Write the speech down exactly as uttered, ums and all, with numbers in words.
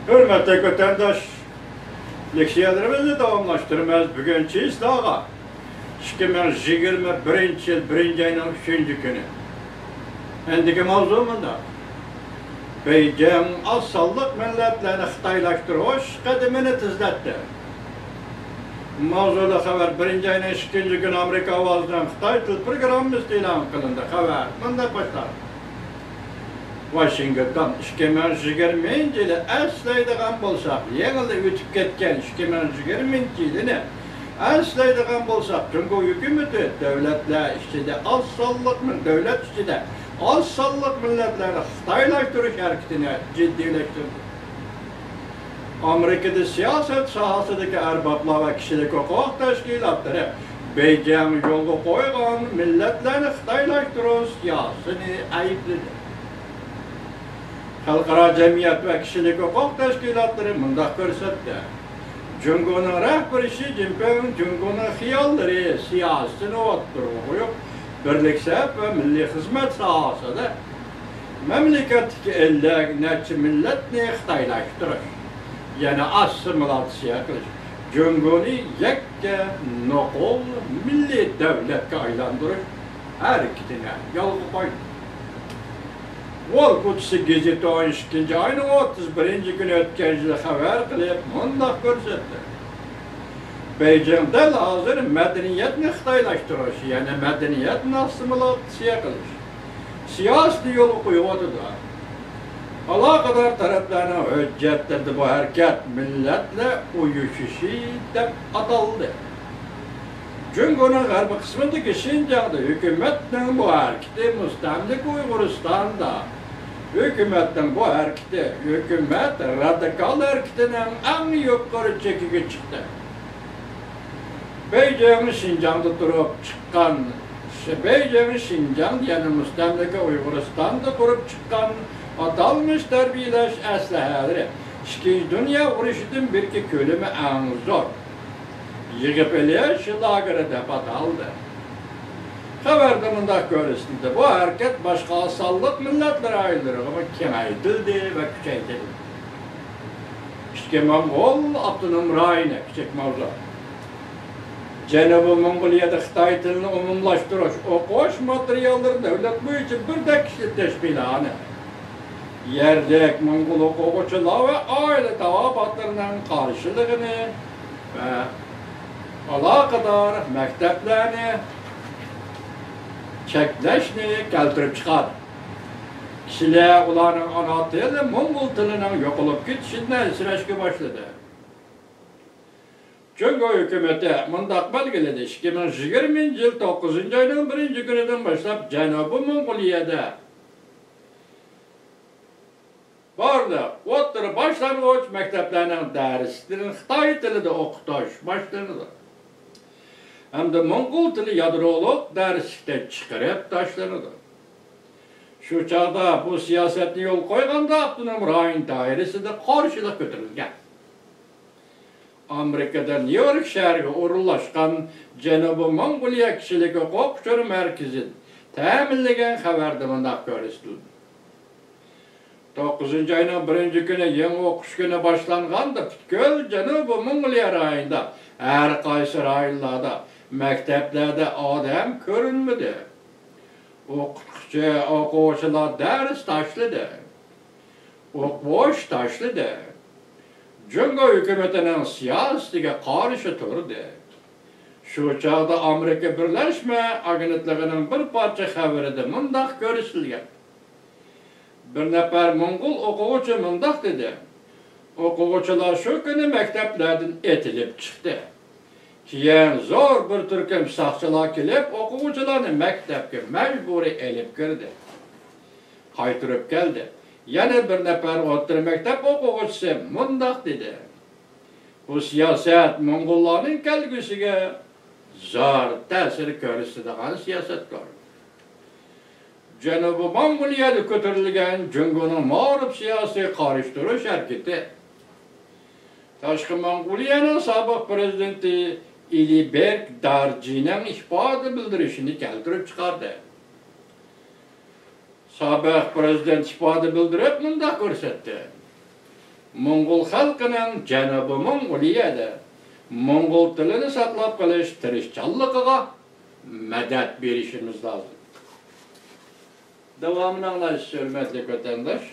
ھۆرمەتلىك ۋەتەنداش، لېكسىيەلىرىمىزنى داۋاملاشتۇرىمىز. بۈگۈن چېسلاغا، ئىككى مىڭ يىگىرمە بىرىنچى يىل بىرىنچى ئاينىڭ ئۈچىنچى كۈنى. ئەندىكى ماۋزۇ مۇنداق. بېيجىڭ ئاز سانلىق مىللەتلەرنى خىتايلاشتۇرۇش قەدىمىنى تېزلەتتى. ماۋزۇلۇق خەۋەر. بىرىنچى ئاينىڭ ئىككىنچى كۈنى ئامېرىكا ئاۋازىنىڭ خىتاي تىل پروگراممىسىدا ئېلان قىلىندى. خەۋەر مۇنداق باشلانغان. ۋاشىنگتون، ئىككى مىڭ يىگىرمىنچى يىلى ئەسلەيدىغان بولساق، يېڭىلا ئۆتۈپ كەتكەن ئىككى مىڭ يىگىرمىنچى يىلىنى ئەسلەيدىغان بولساق، جۇڭگو ھۆكۈمىتى دۆلەتلەر ئىچىدە ئاز سانلىق، دۆلەت ئىچىدە ئاز سانلىق مىللەتلەرنى خىتايلاشتۇرۇش ھەرىكىتىنى جىددىيلەشتۈردى. ئامېرىكىدا سىياسەت ساھەسىدىكى ئەربابلار ۋە كىشىلىك ھوقۇق تەشكىلاتلىرى بېيجىڭ يولغا قويغان مىللەتلەرنى خىتايلاشتۇرۇش سىياسىتىنى ئەيىبلىدى. خەلقئارا جەمئىيەت ۋە كىشىلىك ھوقۇق تەشكىلاتلىرى مۇنداق كۆرسەتتى: جۇڭگونىڭ رەھبىرى شى جىنپىڭ جۇڭگونىڭ خىياللىرى، سىياسىتىنى ئوتتۇرىغا قويۇپ، بىرلىك سەپ ۋە مىللىي خىزمەت ساھەسىدە مەملىكەتتىكى ئەللىك نەچچە مىللەتنى خىتايلاشتۇرۇش، يەنى ئاسسىمىلياتسىيە قىلىش، جۇڭگونى يەككە نوقۇل مىللىي دۆلەتكە ئايلاندۇرۇش ھەرىكىتىنى يولغا قويدى. ۋول كوچىسى گېزىتى ئون ئىككىنچى ئاينىڭ ئوتتۇز بىرىنچى كۈنى ئۆتكەن يىلى خەۋەر قىلىپ مۇنداق كۆرسەتتى: بېيجىڭ دەل ھازىر مەدەنىيەتنى خىتايلاشتۇرۇش، يەنى مەدەنىيەتنى ئاسسىمىلياتسىيە قىلىش سىياسىتىنى يولغا قويۇۋاتىدۇ. ئالاقىدار تەرەپلەرنىڭ ھۆججەتلىرىدە بۇ ھەرىكەت مىللەتلەر ئۇيۇشۇشى دەپ ئاتالدى. جۇڭگونىڭ غەربىي قىسمىدىكى شىنجاڭدا ھۆكۈمەتنىڭ بۇ ھەرىكىتى، مۇستەملىكە ئۇيغۇرىستاندا ھۆكۈمەتنىڭ بۇ ھەرىكىتى، ھۆكۈمەت رادىكال ھەرىكىتىنىڭ ئەڭ يۇقىرى چېكىگە چىقتى. بېيجىڭ شىنجاڭدا تۇرۇپ چىققان، بېيجىڭ شىنجاڭدا يەنە مۇستەملىكە ئۇيغۇرىستاندا قۇرۇپ چىققان ئاتالمىش تەربىيەلەش ئەسلىھەلىرى ئىككىنچى دۇنيا ئۇرۇشىدىن بېرىكى كۆلىمى ئەڭ زور يىغىپ ئېلىش لاگېرى دەپ ئاتالدى. خەۋەردە مۇنداق كۆرسىتىلدى: بۇ ھەرىكەت باشقا ئاز سانلىق مىللەت رايونلىرىغىمۇ كېڭەيتىلدى ۋە كۈچەيتىلدى. ئىچكى موڭغۇل ئاپتونوم رايونى، كىچىك ماۋزۇ. جەنۇبىي موڭغۇلىيەدە خىتاي تىلىنى ئومۇملاشتۇرۇش، ئوقۇش ماتېرىياللىرى دۆلەت بويىچە بىردەك ئىشلىتىش پىلانى يەرلىك موڭغۇل ئوقۇغۇچىلار ۋە ئائىلە تاۋابىئاتلىرىنىڭ قارشىلىقىنى ۋە ئالاقىدار مەكتەپلەرنى چەكلەشنى كەلتۈرۈپ چىقاردى. كىشىلەر ئۇلارنىڭ ئانا تىلى موڭغۇل تىلىنىڭ يوقىلىپ كېتىشىدىن ئەنسىرەشكە باشلىدى. جۇڭگو ھۆكۈمىتى مۇنداق بەلگىلىدى: ئىككى مىڭ يىگىرمىنچى يىل توققۇزىنچى ئاينىڭ بىرىنچى كۈنىدىن باشلاپ جەنۇبىي موڭغۇلىيەدە بارلىق ئوتتۇرا باشلانغۇچ مەكتەپلەرنىڭ دەرسلىرىنى خىتاي تىلىدا ئوقۇتۇش باشلىنىدۇ ھەمدە موڭغۇل تىلى يادرولۇق دەرسلىكتىن چىقىرىپ تاشلىنىدۇ. شۇ چاغدا بۇ سىياسەتنى يولغا قويغاندا ئاپتونوم رايون دائىرىسىدە قارشىلىق كۆتۈرۈلگەن. ئامېرىكىدا نيۇ يورك شەھىرىگە ئورۇنلاشقان جەنۇبىي موڭغۇلىيە كىشىلىك ھوقۇق ئۇچۇر مەركىزى تەمىنلىگەن خەۋەردە مۇنداق كۆرسىتىلدى: توققۇزىنچى ئاينىڭ بىرىنچى كۈنى يېڭى ئوقۇش كۈنى باشلانغاندا، پۈتكۈل جەنۇبىي موڭغۇلىيە رايونىدا، ھەر قايسى رايونلاردا، مەكتەپلەردە ئادەم كۆرۈنمىدى. ئوقۇتقۇچى، ئوقۇغۇچىلار دەرس تاشلىدى. ئوقۇش تاشلىدى. جۇڭگو ھۆكۈمىتىنىڭ سىياسىتىگە قارشى تۇردى. شۇ چاغدا ئامېرىكا بىرلەشمە ئاگېنتلىقىنىڭ بىر پارچە خەۋىرىدە مۇنداق كۆرسىتىلگەن: بىر نەپەر موڭغۇل ئوقۇغۇچى مۇنداق دېدى: ئوقۇغۇچىلار شۇ كۈنى مەكتەپلەردىن ئېتىلىپ چىقتى. كېيىن زور بىر تۈركۈم ساقچىلار كېلىپ، ئوقۇغۇچىلارنى مەكتەپكە مەجبۇرىي ئېلىپ كىردى. قايتۇرۇپ كەلدى. يەنە بىر نەپەر ئوتتۇرا مەكتەپ ئوقۇغۇچىسى مۇنداق دېدى: بۇ سىياسەت موڭغۇللارنىڭ كەلگۈسىگە زور تەسىر كۆرسىتىدىغان سىياسەتتۇر. جەنۇبىي موڭغۇلىيەدە كۆتۈرۈلگەن جۇڭگونىڭ مائارىپ سىياسىي قارشى تۇرۇش ھەرىكىتى تاشقى موڭغۇلىيەنىڭ سابىق پىرېزىدېنتى ئىلىبېرگ دارجىنىڭ ئىپادە بىلدۈرۈشىنى كەلتۈرۈپ چىقاردى. سابىق پىرېزىدېنت ئىپادە بىلدۈرۈپ مۇنداق كۆرسەتتى: موڭغۇل خەلقىنىڭ جەنۇبىي موڭغۇلىيەدە موڭغۇل تىلىنى ساقلاپ قېلىش تىرىشچانلىقىغا مەدەت بېرىشىمىز لازىم. داۋامىنى ئاڭلايسىز، ھۆرمەتلىك ۋەتەنداش.